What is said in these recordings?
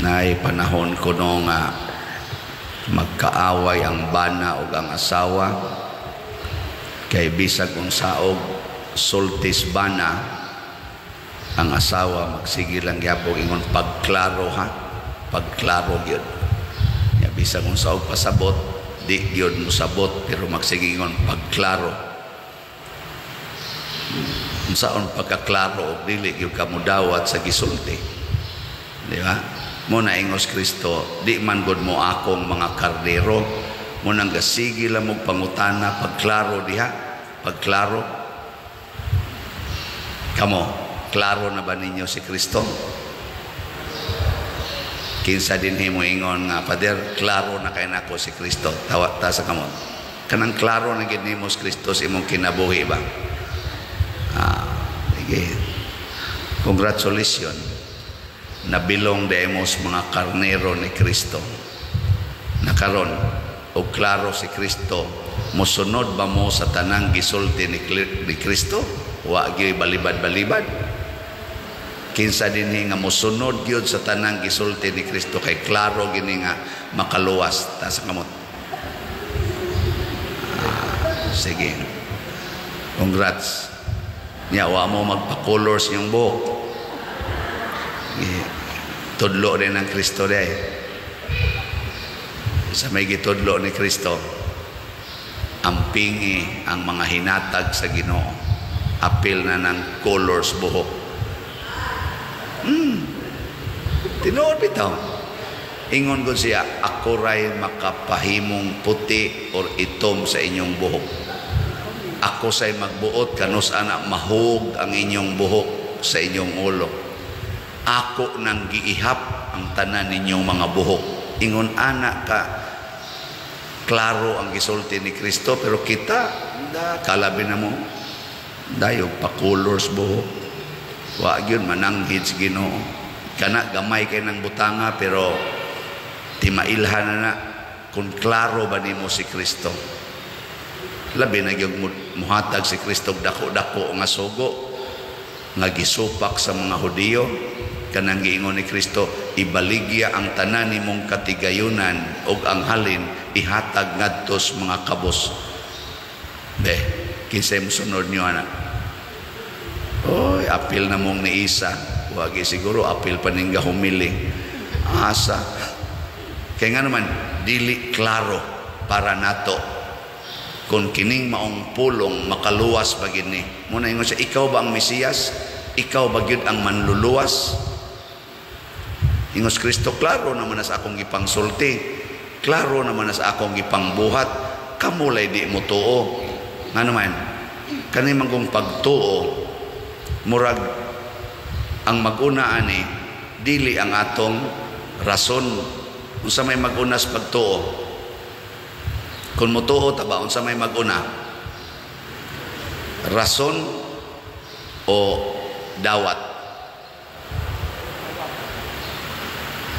Nay panahon kuno nga magkaaway ang bana ug ang asawa kay bisag unsaog sultis bana, ang asawa magsige lang gyapon ingon, "Pagklaro ha, pagklaro gyud." Ya, bisag unsaog pasabot, di gyud mosabot, pero magsige ingon, "Pagklaro." Unsaon pagkaklaro og dili gyud ka modawat sa gisulti, di ba? Mo na ingos Kristo, "Di man gud mo akong mga kardero." Mo nang gasige lang mo pangutana, "Pagklaro diha, pagklaro." Kamo, klaro na ba ninyo si Kristo? Kinsa dinhi mo ingon nga, "Father, klaro na kay nako si Kristo"? Tawa ta sa kamot. Kanang klaro na gid nimo si Kristo sa imong kinabuhi ba? Ah, sige. Congratulations. Nabilong demos mga karnero ni Kristo. Nakaron, og klaro si Kristo, mosunod ba mo sa tanang gisulti ni Kristo? Wa gyud balibad-balibad. Kinsa dinhi nga mosunod gyud sa tanang gisulti ni Kristo kay klaro gini nga makaluwas? Taas ang kamot. Ah, sige. Congrats. Nya wa mo magpa-color sa inyong buhok. Sige. Tudlo din ang Kristo day. Sa may gitudlo ni Kristo, ampingi ang mga hinatag sa Ginoo. Apil na ng colors buhok. Tinuod bitaw. Ingon ko siya, "Ako ray makapahimong puti or itom sa inyong buhok. Ako say magbuot kanus ana mahug ang inyong buhok sa inyong ulo. Ako nang giihap ang tanan ninyong mga buhok." Ingon ana ka klaro ang gisulti ni Kristo, pero kita da kalabi na mo dayo pa-colors buhok. Wa gyud mananghid sa Ginoo. Kana gamay kay ng butanga, pero timailhan na na kung klaro ba nimo si Kristo. Labi na gyud muhatag si Kristo og dako-dako nga sugo nga gisupak sa mga Hudiyo, kanang giingon ni Kristo, "Ibaligya ang tanan nimong katigayunan ug ang halin ihatag ngadto sa mga kabos." Be, kinsay mosunod niyo ana? Oy, apil na mong ni Isa. Wagi siguro apil pa ning gahumili. Asa. Kaya nga naman, dili klaro para nato kung kining maong pulong makaluwas ba gini. Muna ingon siya, "Ikaw ba ang Mesiyas? Ikaw ba gyud ang manluluwas?" Ingos Kristo, "Klaro naman na sa akong gipangsulti. Klaro naman na sa akong gipangbuhat. Kamulay di mo tuo." Nga naman, kani man kung pagtuo, murag ang maguna ani dili ang atong rason. Unsa may maguna sa pagtuo? Kung motuo ta ba, unsa may maguna, rason o dawat?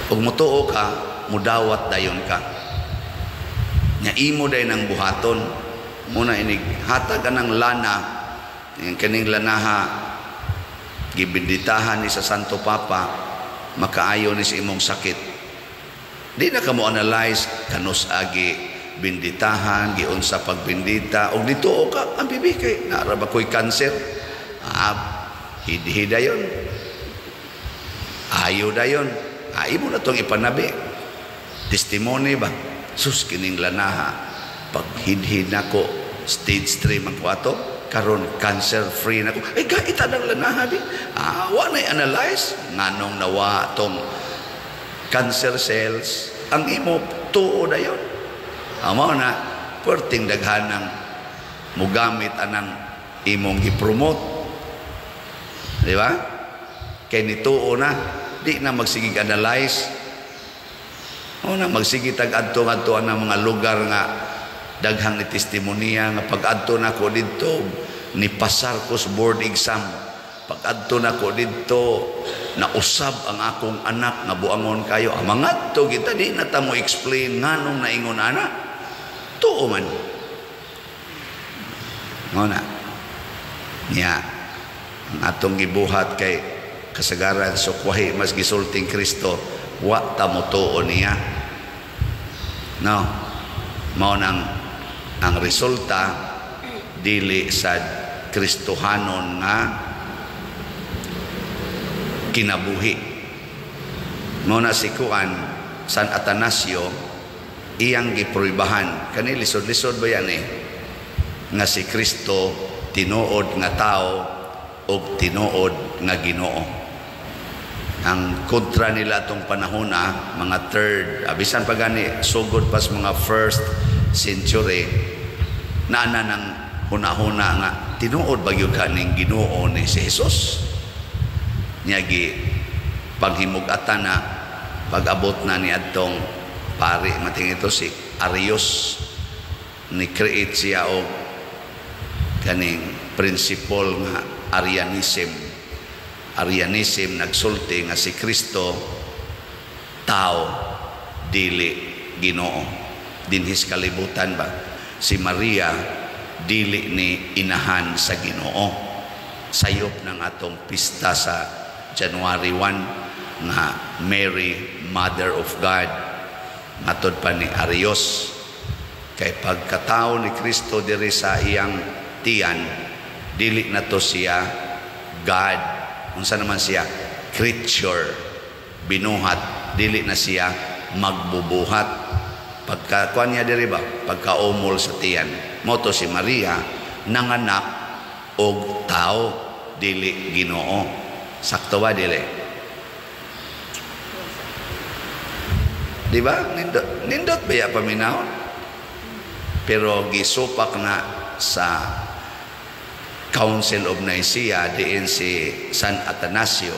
Ug motuo ka, mudawat dayon ka. Nya imo day nang buhaton. Muna inig hatag anang lana, yung kaning lanaha gibinditahan ni sa Santo Papa, makaayo ni sa imong sakit. Di na ka mo analyze kanus agi binditahan, giunsa pagbindita, og dito ka ang bibi kay naara ba ko'y cancer. Ah, hidhida yon. Ayo dayon. Ah, imo na tong ipanabi. Testimony ba? Sus, kining lanaha. Pag hidhid nako, stage 3 man ko ato, karon cancer free na ko. Eh, gaita ng lanaha bi. Ah, wa na analyze nganong nawa tong cancer cells. Ang imo tuo dayon. Amo na perting daghanang mugamit anang imong gipromote. Di ba? Kay nituo na, di na magsigig analyze. O na magsige tag adto ngadto ang mga lugar nga daghang ni testimonya nga pag adto nako didto ni pasar ko sa board exam, pag adto nako didto nausab ang akong anak nga buangon kayo. Ang mga adto kita, di na ta mo explain nganong naingon ana, tuo man ngo na niya ang atong gibuhat kay kasagaran sukwahi mas gisulting Kristo. Wa ta motuo niya. No, mao nang ang resulta, dili sa Kristohanon nga kinabuhi. Mao na si kuan, San Atanasio, iyang gipruibahan kani, lisod-lisod ba yan eh, nga si Kristo tinuod nga tao ug tinuod nga Ginoo. Ang kontra nila atong panahon na mga third, abisan pa gani sugod pas mga first century, naana ng huna-huna nga tinuod ba gyud kaning Ginoo ni si Jesus. Niya gi paghimug-atan na pag-abot na ni adtong pari mating ito si Arius, ni create siya og kaning principle nga Arianism. Arianism nagsulti nga si Kristo tao, dili Ginoo dinhis kalibutan ba. Si Maria dili ni inahan sa Ginoo. Sayop ng atong pista sa January 1 nga Mary, Mother of God, matod pa ni Arius, kay pagkatao ni Kristo diri sa iyang tiyan, dili na to siya God. Unsa naman siya? Creature, binuhat. Dili na siya magbubuhat pagka kuan niya diri ba, pagkaumol sa tiyan. Mao to si Maria nanganak og tao, dili Ginoo. Sakto ba, dili? Di ba? Nindot, nindot ba ya paminawon? Pero gisupak na sa Council of Nicaea, diin si San Atanasio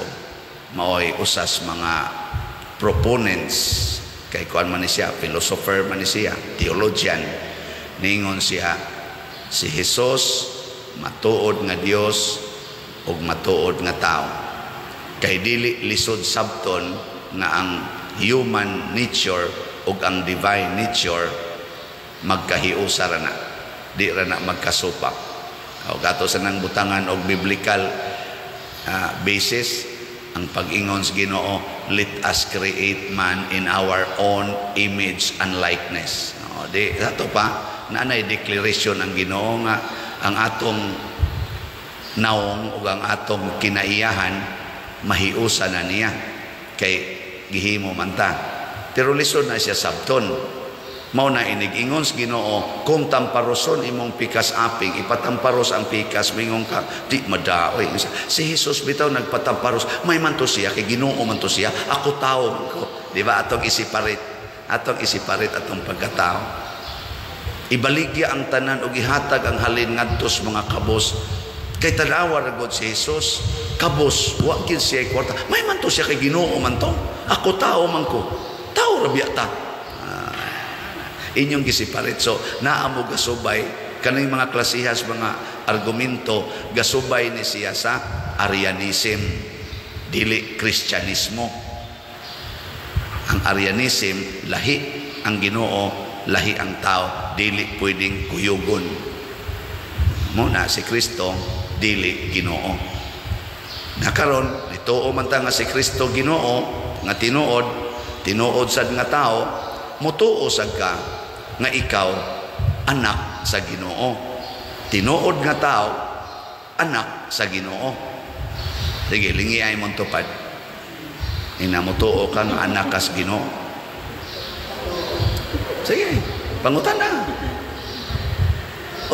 maoy usas mga proponents, kay kuan man ni siya, philosopher man ni siya, theologian. Ningon siya, si Jesus matuod nga Dios ug matuod nga tao, kay dili lisod sabton nga ang human nature ug ang divine nature magkahiusa ra na, di ra na magkasupak. O gato sa nang butangan og biblical basis ang pag-ingon sa Ginoo, "Let us create man in our own image and likeness." O, di ato pa naanay declaration ang Ginoo nga ang atong naong ug ang atong kinaiyahan mahiusa na niya kay gihimo man ta. Pero lisod na siya sabton. Mao na inig-ingon sa Ginoo, kung tamparoson imong pikas aping, ipatamparos ang pikas, mingon ka, di madaoy. Si Jesus bitaw nagpatamparos, may man to siya, kay Ginoo man to siya, ako tao man ko. Di ba? Atong isiparit atong pagkatao. Ibaligya ang tanan og ihatag ang halin ngadto sa mga kabos. Kay tanawa ra gud si Jesus, kabos, wa gid siya kwarta. May man to siya kay Ginoo man to. Ako tao man ko. Tao ra biya ta. Inyong gisiparit. So, naa mo gasubay, kaning mga klasihas, mga argumento, gasubay ni siya sa Arianism, dili Kristyanismo. Ang Arianism, lahi ang Ginoo, lahi ang tao, dili pwedeng kuyugon. Muna si Kristo, dili Ginoo. Nakaron, nituo man ta nga si Kristo Ginoo, nga tinuod, tinuod sad nga tao, mutuo sad ka nga ikaw anak sa Ginoo. Tinuod nga tao, anak sa Ginoo. Sige, lingi ay mong tupad. Ina mutuo ka nga anak ka sa Ginoo. Sige, pangutan na.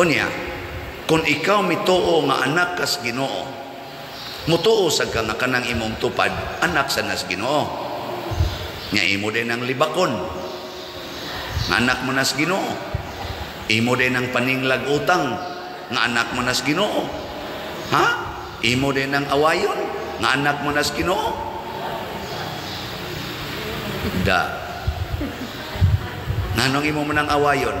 Unya, kung ikaw mituo nga anak ka sa Ginoo, mutuo sad ka nga kanang imong tupad anak sa nas Ginoo. Nya imo din ang libakon nga anak mo nas Ginoo. Imo din ang paninglag utang nga anak mo nas Ginoo. Ha? Imo din ang awayon nga anak mo nas Ginoo. Da. Nganong imo man ang awayon?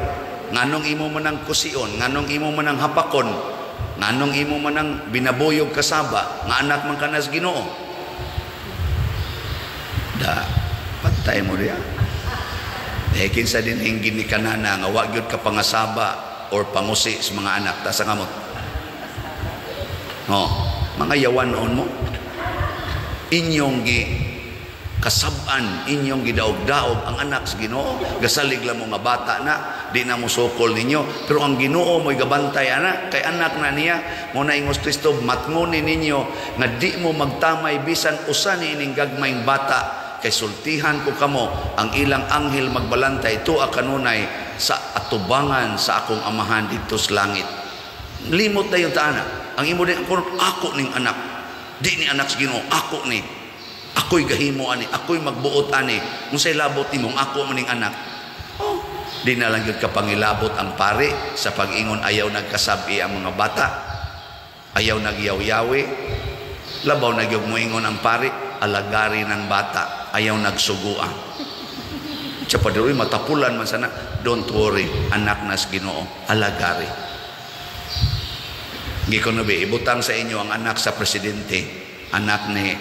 Nganong imo man ang kusion? Nganong imo man ang hapakon? Nganong imo man ang binabuyog kasaba nga anak man ka nas Ginoo? Da. Pantay mo diya. Eh, kinsa din ang ginikanana nga wa gyud ka pangasaba or pangusi sa mga anak, ta sa kamot. Oh, mga yawanon mo. Inyong gi Kasab-an inyong gidaog-daog ang anak sa Ginoo. Gasalig lang mo nga bata na, di na mo sukol ninyo, pero ang Ginoo mo'y gabantay ana kay anak na niya. Mo na ingos Kristo, matngoni ninyo nga di mo magtamay bisan usa ni ining gagmayng bata, kay sultihan ko kamo, ang ilang anghel magbalantay tuwa kanunay sa atubangan sa akong Amahan didto sa langit. Limot na yung taana ang imo din, ako ning anak, di ni anak sa Ginoo, ako ni, ako'y gahimo ani, ako'y magbuot ani. Unsay labot nimong ako maning anak? Oh, di na lang gyud kapangilabot ang pare sa pag-ingon ayaw nagkasabi ang mga bata. Ayaw nagyaw-yawi. Labaw na gyud moingon ang pare, alagari ng bata, ayaw nagsugua. Siya pa diri matapulan man sana. Don't worry, anak nas Ginoo, alagari. Gikon na ibutang sa inyo ang anak sa presidente, anak ni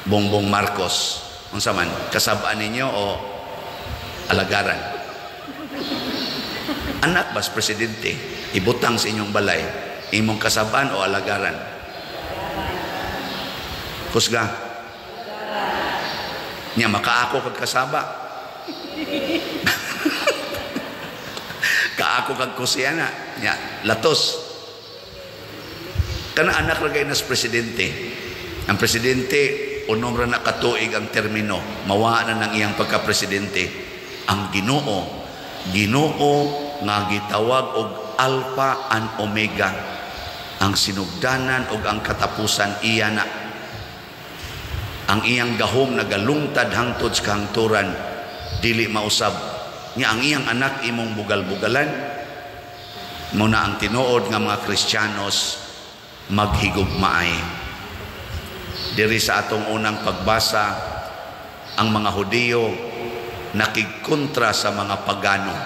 Bongbong Marcos. Unsa man, kasab-an ninyo o alagaran? Anak bas presidente, ibutang sa inyong balay, imong kasab-an o alagaran? Kusga. Nya makaako kag kasaba. Kaako kag kusiyana. Nya latos. Kana anak ra kay nas presidente. Ang presidente unom ra na katuig ang termino, mawa na ng iyang pagka-presidente. Ang Ginoo, Ginoo nga gitawag og Alpha and Omega, ang sinugdanan og ang katapusan, iya na. Ang iyang gahom nagalungtad hangtod sa kahangturan, dili mausab. Nya ang iyang anak imong bugal-bugalan. Muna ang tinuod nga mga Kristiyanos maghigugmaay. Diri sa atong unang pagbasa, ang mga Hudiyo nakigkontra sa mga pagano,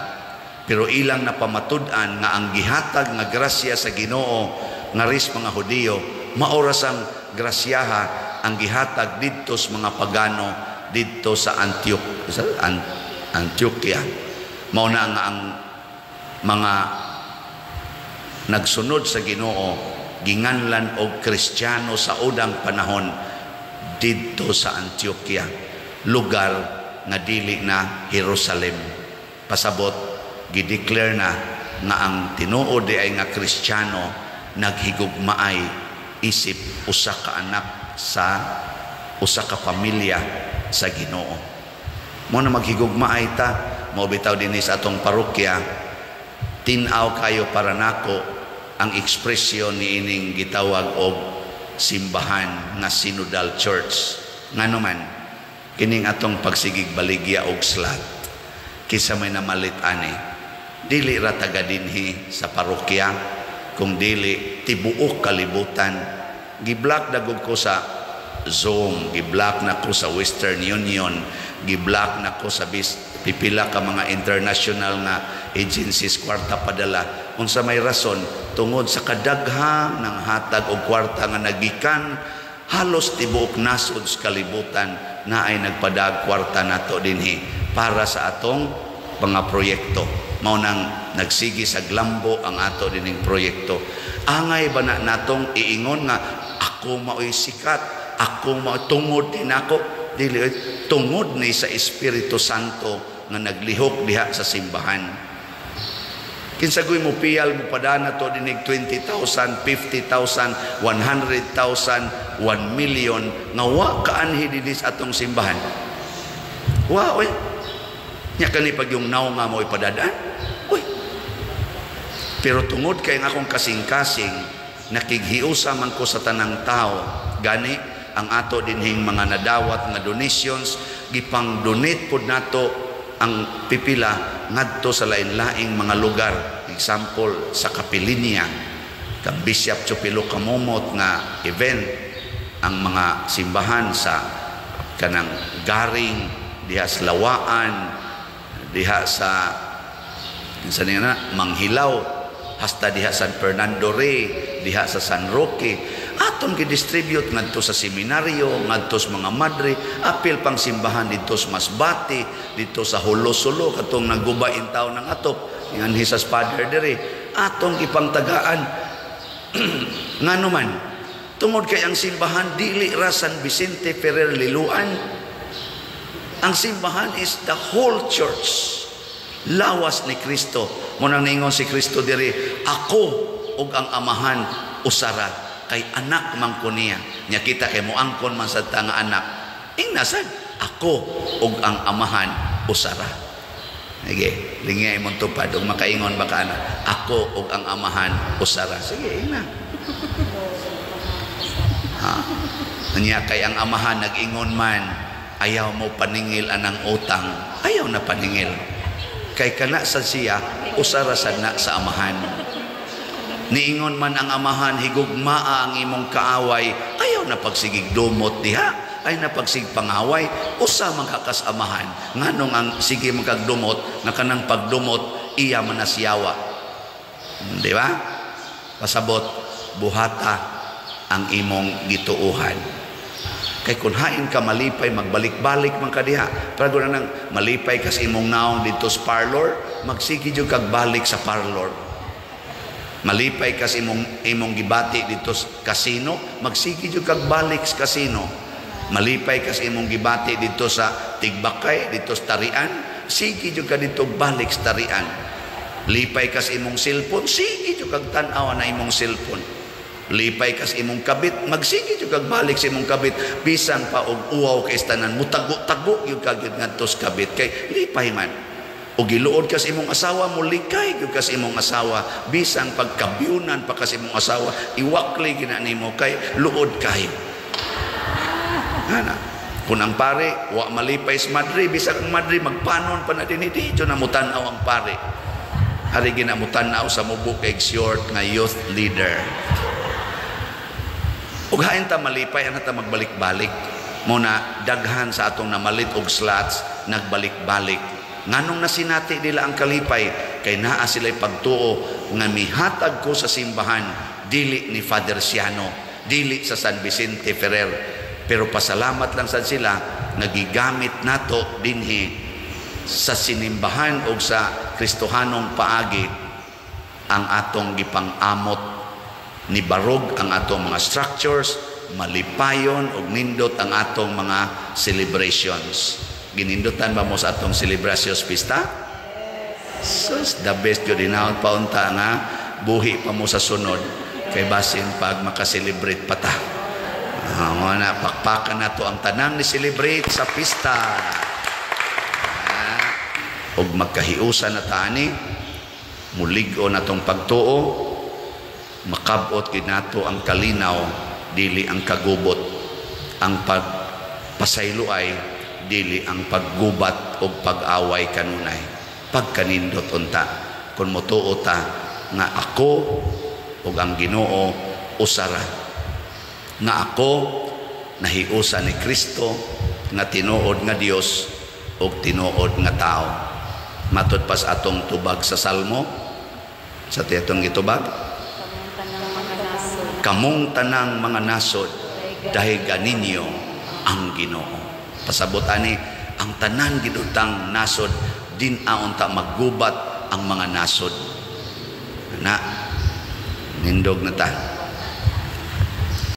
pero ilang napamatud-an nga ang gihatag nga grasya sa Ginoo ngaris mga Hudiyo maoras ang grasyaha ang gihatag didto sa mga pagano didto sa Antioquia. Mao na nga ang mga nagsunod sa Ginoo ginganlan og Kristiyano sa unang panahon didto sa Antioquia, lugar nga dili na Jerusalem. Pasabot, gideclare na nga ang tinuod di ay nga Kristiyano naghigugmaay isip usa ka anak sa usa ka pamilya sa Ginoo. Mo na maghigugmaay ta, mao bitaw dinhi sa atong parokya, tin-aw kayo para nako ang ekspresyon ni ining gitawag og simbahan nga Synodal Church. Ngano man kining atong pagsigig baligya og slat, kinsa may namalit ani, dili ra taga dinhi sa parokya, kung dili tibuok kalibutan. Giblock dagog ko sa Zoom, giblock na ko sa Western Union, giblock na ko sa pipila ka mga international nga agencies kwarta padala. Unsa may rason? Tungod sa kadaghang ng hatag og kwarta nga nagikan halos tibuok nasod sa kalibutan na ay nagpadag kwarta nato dinhi para sa atong mga proyekto. Mao nang nagsigi sa glambo ang ato dining proyekto. Angay ba na natong iingon nga ako maoy sikat, ako mao tungod din ako? Dili, tungod ni sa Espiritu Santo nga naglihok diha sa simbahan. Kinsagoy mo piyal mo padana to dinig 20,000, 50,000, 100,000, 1 million nga wa kaanhi dinhi sa atong simbahan. Wa oy. Nya kani pag yung naw nga mo ipadadaan. Uy. Pero tungod kay ang akong kasing-kasing nakighiusa man ko sa tanang tao, gani ang ato dinhing mga nadawat nga donations gipang donate pod nato ang pipila ngadto sa lain-laing mga lugar. Example, sa Kapilinya, kang Bishop Chupilo Kamomot nga event, ang mga simbahan sa kanang Garing, diha sa Lawaan, diha sa kinsa niya na Manghilaw, hasta diha San Fernando Rey, diha sa San Roque, atong gidistribute ngadto sa seminaryo, ngadto sa mga madre, apil pang simbahan didto sa Masbate, didto sa Hulo-Sulo, katong nagguba in taon ng atop, nganhi sa Father diri, atong ipangtagaan. Ngano man, tungod kay ang simbahan dili ra San Vicente Ferrer Liloan. Ang simbahan is the whole church. Lawas ni Kristo. Munang ningon si Kristo diri, "Ako ug ang Amahan usara," kay anak man ko niya. Nya kita kay moangkon man sa ta nga anak. Ingna sad, "Ako ug ang Amahan usara." Sige, lingi imong tupad ug makaingon ba ka ana? "Ako ug ang Amahan usara." Sige, ingna. Ha? Nya kay ang Amahan nag-ingon man, "Ayaw mo paningil anang utang." Ayaw na paningil. Kay kana sa siya, usara sad na sa Amahan. Niingon man ang Amahan, "Higugmaa ang imong kaaway." Ayaw na pagsigig dumot diha. Ay na pagsig pangaway, usa man ka kas Amahan. Nganong ang sige man kag dumot, nga kanang pagdumot, iya man na siyawa. Di ba? Pasabot, buhata ang imong gituuhan. Kay kung hain ka malipay, magbalik-balik man ka diha. Pero na nang malipay ka sa imong naong dito sa parlor, magsige jud kag balik sa parlor. Malipay ka sa imong gibati dito sa casino, magsige jud kag balik sa casino. Malipay ka sa imong gibati dito sa Tigbakay, dito sa Tarian, sige jud ka dito balik sa Tarian. Lipay ka sa imong cellphone, sige jud kag tan-aw na imong cellphone. Lipay ka sa imong kabit, magsige jud kag balik sa imong kabit, bisan pa og uwaw kay tanan, mutago-tago gyud ka gyud ngadto sa kabit kay lipay man. O giluod ka sa imong asawa, mulikay gyud ka sa imong asawa, bisan pagkabyunan pa ka sa imong asawa, iwakli gina nimo kay luod kayo. Ana. Kung ang pare, wa malipay sa madre, bisag ang madre magpanon pa na dinhi, di na mutan-aw ang pare. Hari gina mutan-aw sa mubo kay short nga youth leader. Ug hain ta malipay, ana ta magbalik-balik. Muna daghan sa atong namalit og slots nagbalik-balik. Nganong nasinati nila ang kalipay? Kay naa sila'y pagtuo nga mihatag ko sa simbahan, dili ni Father Siano, dili sa San Vicente Ferrer. Pero pasalamat lang sad sila nga gigamit nato dinhi sa sinimbahan o sa Kristohanong paagi ang atong gipang-amot ni barog ang atong mga structures, malipayon og nindot ang atong mga celebrations. Ginindutan ba mo sa atong celebrations pista? Sus, the best jud, hinaot pa unta nga buhi pa mo sa sunod kay basin pag makaselebrate pa ta. Na pakpakan nato ang tanang ni celebrate sa pista. Og magkahiusan na ta ani, mulig-o natong pagtuo, makabot gid nato ang kalinaw, dili ang kagubot, ang pagpasaylo ay dili ang paggubat o pag-away kanunay. Pagkanindot unta kung motuo ta nga ako ug ang Ginoo usara, nga ako nahiusa ni Kristo nga tinuod nga Dios ug tinuod nga tao. Matud pa sa atong tubag sa Salmo, sa atong gitubag, "Kamong tanang mga nasod, dahiga ninyo ang Ginoo." Pasabot ani, ang tanan gidutang nasod din aunta maggubat ang mga nasod. Na nindog na ta.